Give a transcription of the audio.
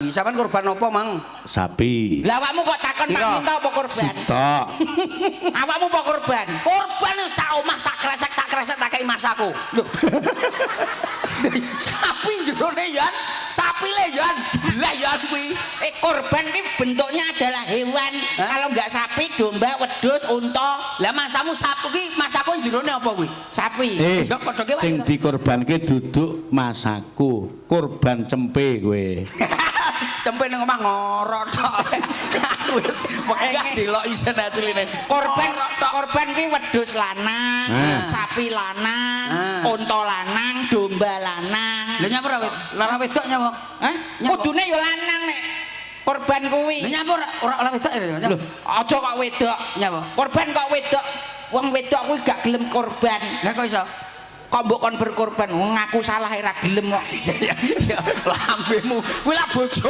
Sapi. Sampeyan korban apa, Mang? Sapi. Lah, awakmu kok takon Pak Piro? Minto apa korban? Sitok. Awakmu apa korban? Korban sak omah sak kresek sak kresek tak kei masaku. Lho. Sapi jerone yan, sapi le yan, lah yan kuwi. Eh, korban ki bentuknya adalah hewan. Hah? Kalau nggak sapi, domba, wedhus, unta, Lah, masamu sapi ki masaku jerone apa kuwi? Sapi. Eh, Ya, padha ki, Pak. Sing dikorbanke duduk masaku, korban cempe kowe. Cempe ning omah ngorok tok. Aku wis wegah delok isen asline. Korban Ngorok tok. Korban ki wedhus lanang, Ah. sapi lanang, Ah. unta lanang, domba lanang. Lah, nyapa ora wed? Lara wedok nyapa? Hah? Nyapa? Kudune ya lanang nek korban kuwi. Lah, nyapa ora ora ora wedok ya? Nyapa? Lho, aja kok wedok. Nyapa? Korban kok wedok. Wong wedok kuwi gak gelem korban. Lah, kok iso? Kok mbok kon berkorban, wong ngaku salah ora gelem kok. Ya, lambemu. Kuwi lah bojo.